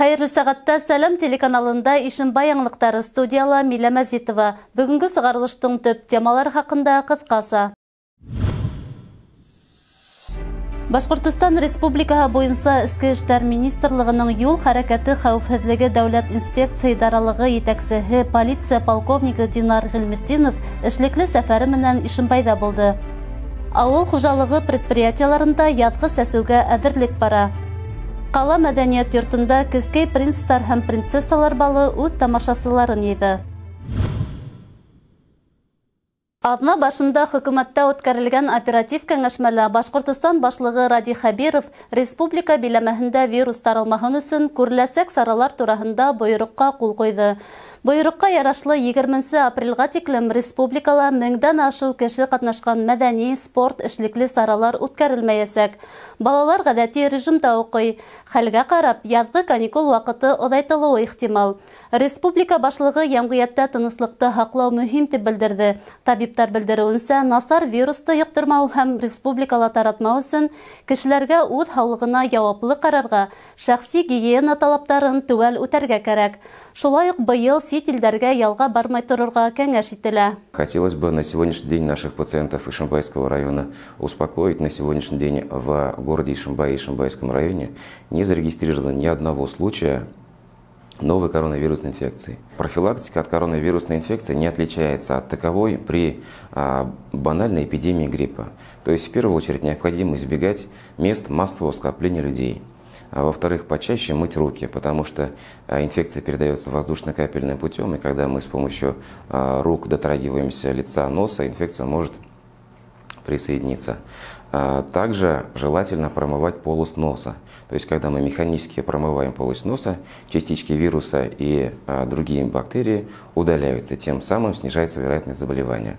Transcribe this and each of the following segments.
Хәйерле сәғәттә Сәләм телеканалында Ишембай яңылыҡтары, студияла Милә Мәзитова. Бөгөнгө сығарылыштың төп темалары хаҡында ҡыҫҡаса. Башҡортостан Республикаһы буйынса Эске эштәр министрлығының юл хәрәкәте хәүефһеҙлеге дәүләт инспекция идаралығы етәксеһе, полиция полковнигы Динар Ғилметдинов эшлекле сәфәре менән Ишембайҙа булды. Ауыл хужалығы предприятиеларында яҙғы сәсеүгә әҙерлек бара. Ҡала мәҙәниәт йортонда кескәй принцтар һәм принцессалар балы үҙ тамашасыларын йыйҙы. Аҙна башында хөкүмәттә үткәрелгән оператив кәңәшмәлә Башҡортостан башлығы Радий Хәбиров республика биләмәһендә вирус таралмаһын өсөн күреләсәк саралар тураһында бойороҡҡа ҡул ҡуйҙы. Бойороҡҡа ярашлы 20 апрелгә тиклем республикала меңдән ашыу кеше ҡатнашҡан мәҙәни, спорт, эшлекле саралар үткәрелмәйәсәк. Балалар ғәҙәти режимда уҡый. Хәлгә ҡарап, яҙғы каникул ваҡыты оҙайтылыуы ихтимал. Республика башлығы йәмғиәттә тыныслыҡты һаҡлау мөһим тип белдерҙе. Табиптар белдереүенсә, насар вирусты йоҡтормау һәм республикала таратмау өсөн кешеләргә үҙ һаулығына яуаплы ҡарарға, шәхси гигиена талаптарын теүәл үтәргә кәрәк. Шулай уҡ быйыл сит илдәргә ялға бармай торорға кәңәш ителә. Хотелось бы на сегодняшний день наших пациентов Ишимбайского района успокоить. На сегодняшний день в городе Ишимбай и Ишимбайском районе не зарегистрировано ни одного случая новой коронавирусной инфекции. Профилактика от коронавирусной инфекции не отличается от таковой при банальной эпидемии гриппа. То есть в первую очередь необходимо избегать мест массового скопления людей. А во-вторых, почаще мыть руки, потому что инфекция передается воздушно-капельным путем, и когда мы с помощью рук дотрагиваемся лица, носа, инфекция может присоединиться. Также желательно промывать полость носа. То есть, когда мы механически промываем полость носа, частички вируса и другие бактерии удаляются, тем самым снижается вероятность заболевания.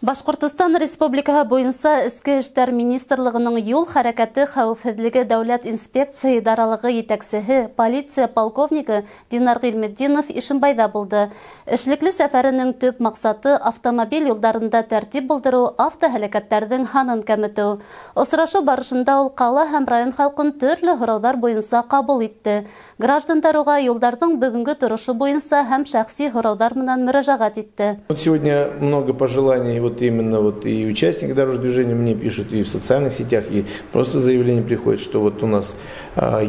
Башҡортостан Республикаһы буйынса Эске эштәр министрлығының юл хәрәкәте хәүефһеҙлеге дәүләт инспекция идаралығы етәксеһе, полиция полковнигы Динар Ғилметдинов Ишембайҙа булды. Эшлекле сәфәренең төп маҡсаты автомобиль юлдарында тәртип булдырыу, автоһәләкәттәрҙең һанын кәметеү. Осрашыу барышында ул ҡала һәм район халҡын төрлө һорауҙар буйынса ҡабул итте. Граждандар уға юлдарҙың бөгөнгө торошо буйынса һәм шәхси һорауҙар менән мөрәжәғәт итте. Вот сегодня много пожеланий. Вот именно вот и участники дорожного движения мне пишут, и в социальных сетях, и просто заявление приходит, что вот у нас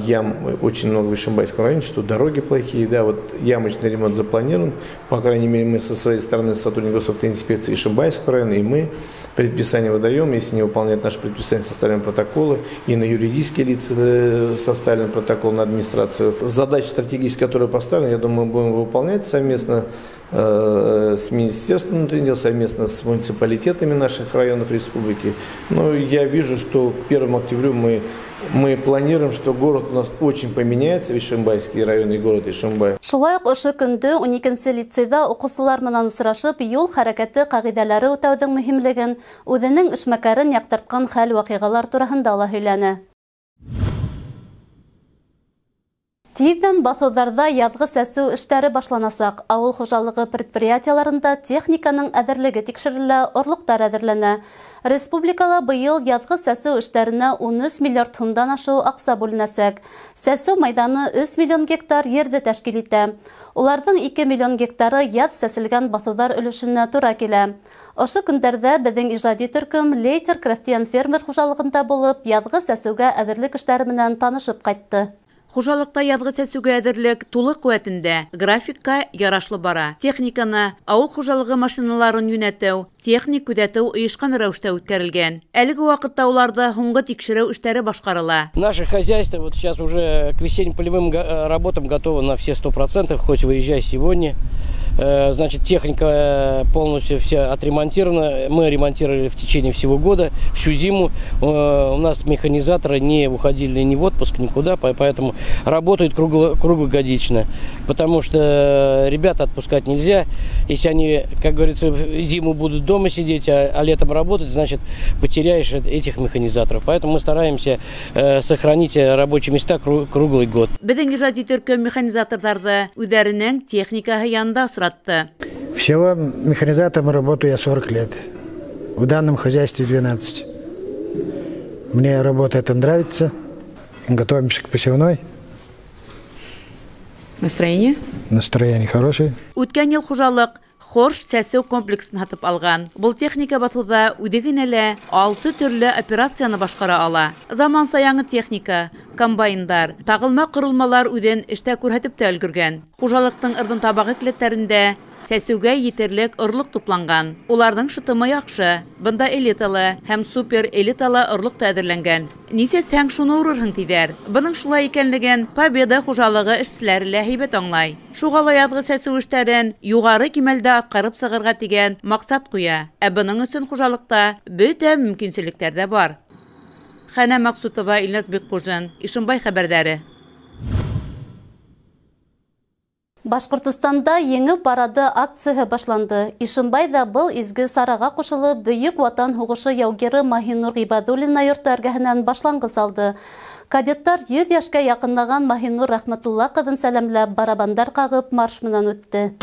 ям очень много в Ишимбайском районе, что дороги плохие, да, вот ямочный ремонт запланирован, по крайней мере, мы со своей стороны, сотрудники госавтоинспекции Ишимбайского района, и мы предписание выдаем, если не выполняют наши предписания, составляем протоколы, и на юридические лица составлен протокол, на администрацию. Задача стратегическая, которая поставлена, я думаю, мы будем выполнять совместно с Министерством внутренних дел, совместно с муниципалитетами наших районов республики. Но я вижу, что к 1 октябрю мы планируем, что город у нас очень поменяется, Ишимбайский район и город Ишимбай. Шулай уҡ ошо көндө 12-нсе лицейҙа уҡыусылар менән осрашып, юл хәрәкәте ҡағиҙәләре үтәүҙең мөһимлеген, үҙенең эшмәкәрен яҡтыртҡан хәл-ваҡиғалар тураһында ла һөйләне. Тиҙҙән баҫыуҙарҙа яҙғы сәсеү эштәре башланасаҡ. Ауыл хужалығы предприятиеларында техниканың әҙерлеге тикшерелә, орлоҡтар әҙерләнә. Республикала быйыл яҙғы сәсеү эштәренә 13 миллиард һумдан ашыу аҡса бүленәсәк. Сәсеү майҙаны 3 миллион гектар ерҙе тәшкил итә. Уларҙың 2 миллион гектары яҙ сәселгән баҫыуҙар өлөшөнә тура килә. Ошо көндәрҙә беҙҙең ижади төркөм Лейтер крәҫтиән фермер хужалығында булып, яҙғы сәсеүгә әҙерлек эштәре менән танышып ҡайтты. Хужалыҡта яҙғы сәсеүгә әҙерлек тулы ҡеүәтендә, графикка ярашлы бара. Техниканы, ауыл хужалығы машиналарын йүнәтеү, техник күҙәтеү ойошҡан рәүештә үткәрелгән. Әлеге ваҡытта уларҙы һуңғы тикшереү эштәре башҡарыла. Наше хозяйство вот сейчас уже к весенним полевым работам готово на все 100%, хоть выезжай сегодня. Значит, техника полностью вся отремонтирована. Мы ремонтировали в течение всего года, всю зиму. У нас механизаторы не уходили ни в отпуск, никуда, поэтому работают круглогодично. Потому что ребят отпускать нельзя. Если они, как говорится, зиму будут дома сидеть, а летом работать, значит, потеряешь этих механизаторов. Поэтому мы стараемся сохранить рабочие места круглый год. Беҙҙең ижади төркөм механизаторҙарҙы үҙҙәренең техникаһы янында осратты. Всего механизатором работаю я 40 лет. В данном хозяйстве 12. Мне работа эта нравится. Готовимся к посевной. Настроение? Настроение хорошее. Үткән йыл хужалыҡ Хорш сәсеү комплексын һатып алған. Был техника баҫыуҙа үҙе генә лә 6 төрлө операцияны башҡара ала. Заманса яңы техника, комбайндар, тағылма ҡоролмалар үҙен эштә күрһәтеп тә өлгөргән. Хужалыҡтың ырҙын табағы келәттәрендә сәсеүгә етерлек орлоҡ тупланған. Уларҙың шытымы яҡшы. Бында элиталы һәм супер элиталы орлоҡ та әҙерләнгән. Нисәсһәң шуны урырһың тиҙәр. Бының шулай икәнлеген Победа хужалығы эшселәре лә һәйбәт аңлай. Шуға ла яҙғы сәсеү эштәрен юғары кимәлдә атҡарып сығырға тигән маҡсат ҡуя. Ә бының өсөн хужалыҡта бөтә мөмкинселектәр ҙә бар. Хәнә Маҡсутова, Илназ Бикҡужин, Ишембай хәбәрҙәре. Башҡортостанда Еңеү парады акцияһы башланды. Ишембайҙа был изге сараға ҡушылып, Бөйөк Ватан һуғышы яугире Маһинур Ғибәҙуллина йорто эргәһенән башланғыс алды. Кадеттар 100 йәшкә яҡынлаған Маһинур Рәхмәтулла ҡыҙын сәләмләп, барабандар ҡағып марш менән үтте.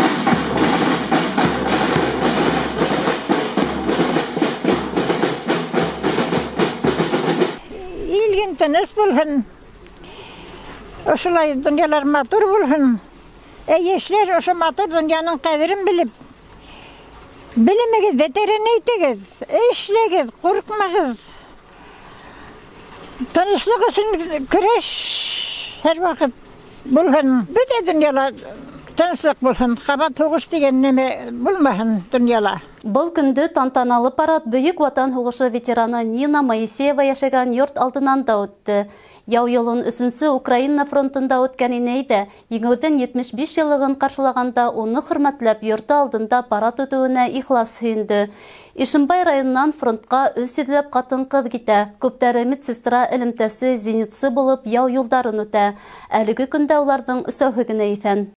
Илгин тыныс булһын, ошолай донъялар матур булһын. Йәшләр ошо матур донъяның ҡәҙерен белеп, белемегеҙҙе тәрәнәйтегеҙ, эшләгеҙ, ҡурҡмағыҙ. Тыныслыҡ өсөн көрәш һәр ваҡыт булһын. Бөтә донъяла тыныслыҡ булһын, ҡабат һуғыш тигән нәмә булмаһын донъяла. Был көндө тантаналы парад Бөйөк Ватан һуғышы ветераны Нина Моисеева йәшәгән йорт алдынан да үтте. Яу йылын 3-сө Украина фронтында үткән инәй ҙә еңеүҙең 75 йыллығын ҡаршылағанда уны хөрмәтләп йорто алдында парад үтеүенә ихлас һөйөндө. Ишембай районынан фронтҡа 300-ләп ҡатын-ҡыҙ китә. Күптәре медсестра, элемтәсе, зенитсы булып яу юлдарын үтә. Әлеге көндә уларҙың өсәүһе генә иҫән.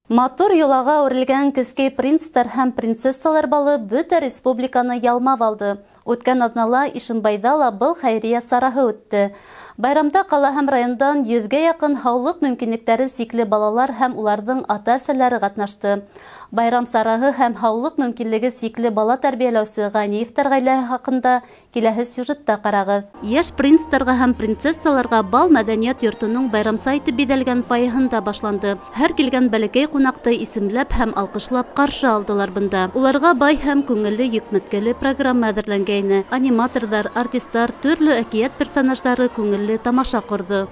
Матур йолаға үрелгән кескәй принцтар һәм принцессалар балы бөтә республиканы ялмап алды. Үткән аҙнала Ишембайҙа ла был хәйриә сараһы үтте. Байрамда ҡала һәм райондан 100-гә яҡын һаулыҡ мөмкинлектәре сикле балалар һәм уларҙың ата-әсәләре ҡатнашты. Байрам сараһы һәм һаулыҡ мөмкинлеге сикле бала тәрбиәләүсе Ғәниевтәр ғаиләһе хаҡында киләһе сюжетта ҡарағыҙ. Йәш принцтарға һәм принцессаларға бал мәҙәниәт йортоноң байрамса итеп биҙәлгән фойеһында башланды. Һәр килгән бәләкәй ҡунаҡты исемләп һәм алҡышлап ҡаршы алдылар бында. Уларға бай һәм күңелле йөкмәткеле программа әҙерләнгәйне. Аниматорҙар, артистар, төрлө әкиәт персонаждары күңелле тамаша ҡорҙо.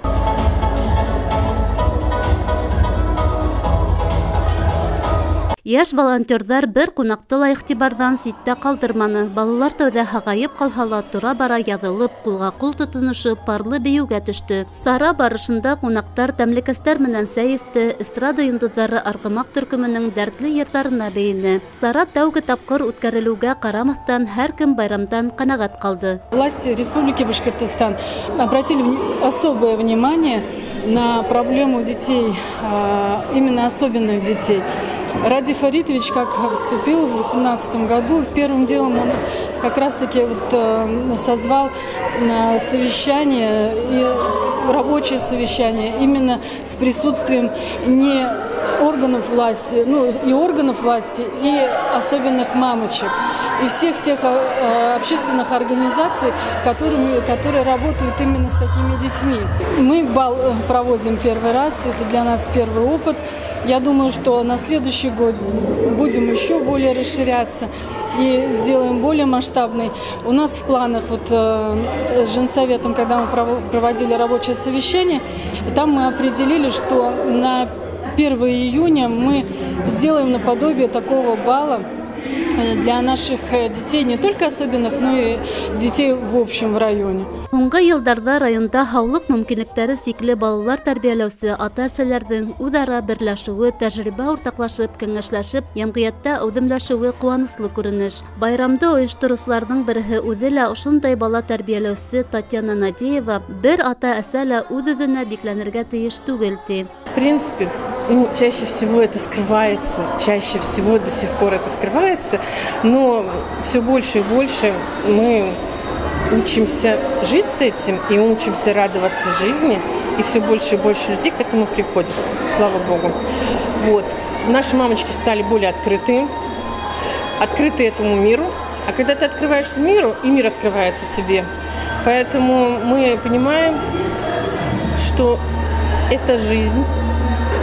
Йәш волонтерҙар бер ҡунаҡты ла иғтибарҙан ситтә ҡалдырманы. Балалар тәүҙә һағайып ҡалһа ла тора-бара яҙылып, ҡулға ҡул тотоношоп, парлы бейеүгә төштө. Сара барышында ҡунаҡтар тәмлекәстәр менән сәй эсте, эстрада йондоҙҙары Арғымаҡ төркөмөнөң дәртле йырҙарына бейене. Сара тәүге тапҡыр үткәрелеүгә ҡарамаҫтан һәр кем байрамдан ҡәнәғәт ҡалды. Власти Республики Башкортостан обратили особое внимание на проблему детей, именно особенных детей. Радий Фаритович, как вступил в 2018 году, первым делом он как раз-таки вот созвал совещание, рабочее совещание, именно с присутствием не органов власти, ну и органов власти, и особенных мамочек, и всех тех общественных организаций, которые работают именно с такими детьми. Мы бал проводим первый раз, это для нас первый опыт. Я думаю, что на следующий год будем еще более расширяться и сделаем более масштабный. У нас в планах вот, с Женсоветом, когда мы проводили рабочее совещание, там мы определили, что на 1 июня мы сделаем наподобие такого бала для наших детей, не только особенных, но и детей в общем в районе. Һуңғы йылдарҙа районда һаулыҡ мөмкинлектәре сикле балалар тәрбиәләүсе ата-әсәләрҙең үҙ-ара берләшеүе, тәжрибә уртаҡлашып, кәңәшләшеп, йәмғиәттә әүҙемләшеүе ҡыуаныслы күренеш. Байрамды ойоштороусыларҙың береһе үҙе лә ошондай бала тәрбиәләүсе Татьяна Надеева бер ата-әсә лә үҙ-үҙенә бикләнергә тейеш түгел, ти. В принципе, ну, чаще всего это скрывается, чаще всего до сих пор это скрывается, но все больше и больше мы учимся жить с этим и учимся радоваться жизни, и все больше и больше людей к этому приходят, слава богу. Вот. Наши мамочки стали более открытые, открыты этому миру, а когда ты открываешься миру, и мир открывается тебе. Поэтому мы понимаем, что это жизнь.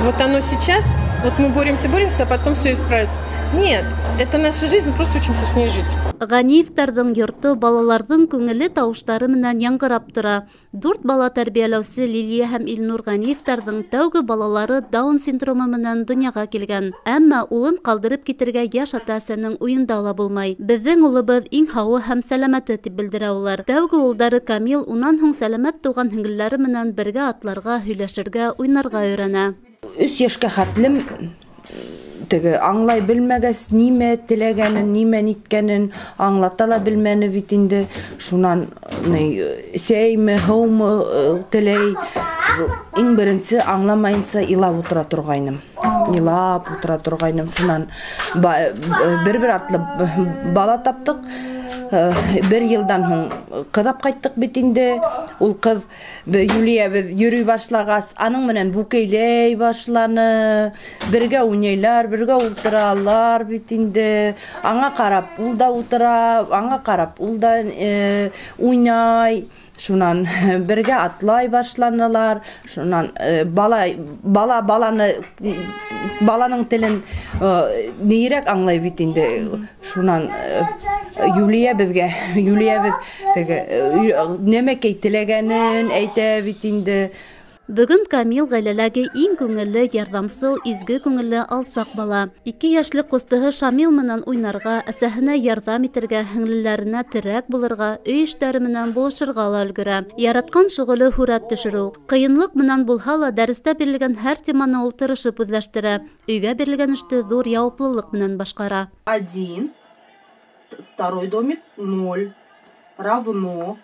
Вот оно сейчас, вот мы боремся, боремся, а потом все исправится. Нет, это наша жизнь, мы просто учимся с ней жить. Ганиевтарҙың йорто балаларҙың күңелле тауыштары менән яңғырап тора. 4 бала тәрбиәләүсе Лилия һәм Илнур Ганиевтарҙың тәүге балалары Даун синдромы менән донъяға килгән. Әммә улын ҡалдырып китергә йәш ата-әсәнең уйында ла булмай. Беҙҙең улыбыҙ иң һауы һәм сәләмәте, тип белдерә улар. Тәүге улдары Камил унан һуң сәләмәт тыуған һеңлеләре менән бергә атларға, һөйләшергә, уйнарға өйрәнә. 3 йәшкә хәтлем теге аңлай белмәгәс, нимә теләгәнен, нимә ниткәнен аңлата ла белмәне бит инде. Шунан сәйме, һыумы теләй. Иң беренсе аңламайынса илап утыра торғайным. Илап утыра торғайным. Шунан бер-бер атлы бала таптыҡ. Бер йылдан һуң ҡыҙап ҡайттыҡ бит инде. Ул ҡыҙ Юлия беҙ йөрөй башлағас, аның менән бүкәйләй башланы. Бергә уйнайлар, бергә ултыралар бит инде. Аңа ҡарап ул да ултыра, аңа ҡарап ул да уйнай. Шунан бергә атлай башланылар. Шунан бала бала баланы баланың телен нейерәк аңлай бит инде. Шунан Юлия беҙгә, Юлия беҙ теге нәмәкәй теләгәнен әйтә бит инде. Бөгөн Камил ғаиләләге иң күңелле, ярҙамсыл, изге күңелле алсаҡ бала. 2 йәшлек ҡустыһы Шамил менән уйнарға, әсәһенә ярҙам итергә, һеңлеләренә терәк булырға, өй эштәре менән булышырға ла өлгөрә. Яратҡан шөғөлө һүрәт төшөрөү. Ҡыйынлыҡ менән булһа ла дәрестә бирелгән һәр теманы ул тырышып үҙләштерә. Өйгә бирелгән эште ҙур яуаплылыҡ менән башҡара. 1, второй домик 0, равно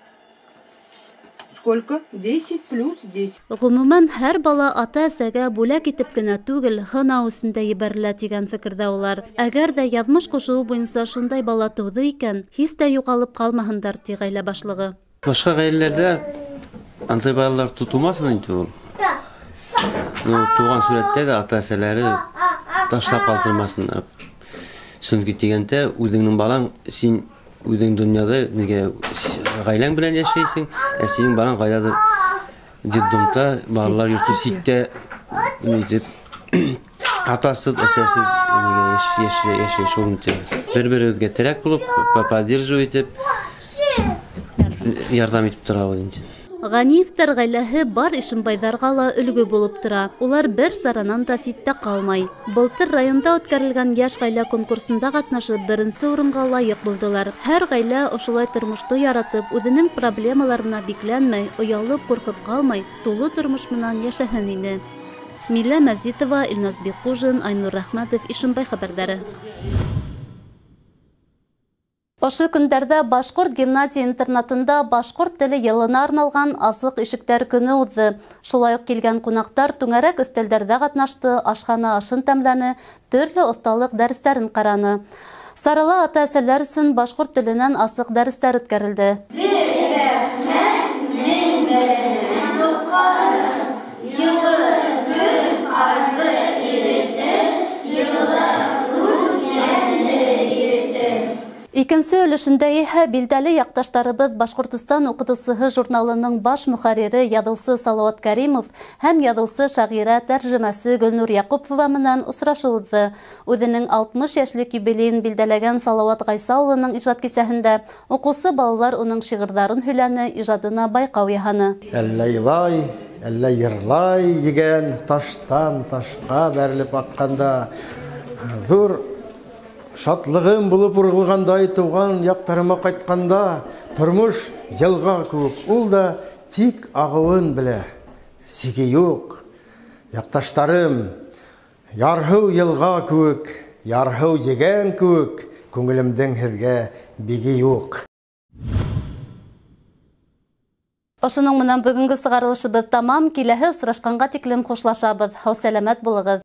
сколько? 10 плюс 10. Ғөмүмән, һәр бала ата-әсәгә бүләк итеп кенә түгел, һынау өсөн дә ебәрелә тигән фекерҙә улар. Әгәр ҙә яҙмыш ҡушыуы буйынса шундай бала тыуҙы икән, һис тә юғалып ҡалмаһындар, ти ғаилә башлығы. Башҡа ғаиләләрҙә андай балалар тотолмаһын инде ул. Тыуған сүрәттә ҙә ата-әсәләре ташлап ҡалдырмаһындар. Сөнки тигәндә үҙеңдең балаң, син үҙең донъяда нигә ғаиләң белән йәшәйһең, ә синең балаң ҡайҙалыр детдомда, балалар йорто ситтә нитеп атаһыҙ, әсәһеҙ нигә йәшәй шул итеп. Бер-беребеҙгә терәк булып, поддерживать итеп, ярҙам итеп торабыҙ инде. Ганиевтар ғаиләһе бар ишембайҙарға ла өлгө булып тора. Улар бер саранан да ситтә ҡалмай. Былтыр районда үткәрелгән йәш ғаилә конкурсында ҡатнашып, беренсе урынға лайыҡ булдылар. Һәр ғаилә ошолай тормошто яратып, үҙенең проблемаларына бикләнмәй, оялып, ҡурҡып ҡалмай, тулы тормош менән йәшәһен ине. Милә Мәзитова, Илназ Бикҡужин, Айнур Рәхмәтов, Ишембай хәбәрҙәре. Ошо көндәрҙә Башҡорт гимназия интернатында башҡорт теле йылына арналған асыҡ ишектәр көнө уҙҙы. Шулай уҡ килгән ҡунаҡтар түңәрәк өҫтәлдәрҙә ҡатнашты, ашхана ашын тәмләне, төрлө оҫталыҡ дәрестәрен ҡараны. Сарала ата-әсәләр өсөн башҡорт теленән асыҡ дәрестәр үткәрелде. Икенсе өлөшөндә иһә билдәле яҡташтарыбыҙ Башҡортостан уҡытыусыһы журналының баш мөхәррире яҙыусы Салауат Кәримов һәм яҙыусы шағирә тәржемәсе Гөлнур Яҡупова менән осрашыу уҙҙы. Үҙенең 60 йәшлек юбилейын билдәләгән Салауат Ғайса улының ижад кисәһендә уҡыусы балалар уның шиғырҙарын һөйләне, ижадына байҡау яһаны. Әллә илай, әллә йырлай егән, таштан ташҡа бәрелеп аҡҡанда ҙур шатлығым булып урғылғандай тыуған яҡтарыма ҡайтҡанда тормош йылға кеүек, ул да тик ағыуын белә, сиге юҡ. Яҡташтарым, ярһыу йылға кеүек, ярһыу егән кеүек, күңелемдең һеҙгә биге юҡ. Ошоноң менән бөгөнгө сығарылышыбыҙ тамам. Киләһе осрашҡанға тиклем хушлашабыҙ. Һау-сәләмәт булығыҙ.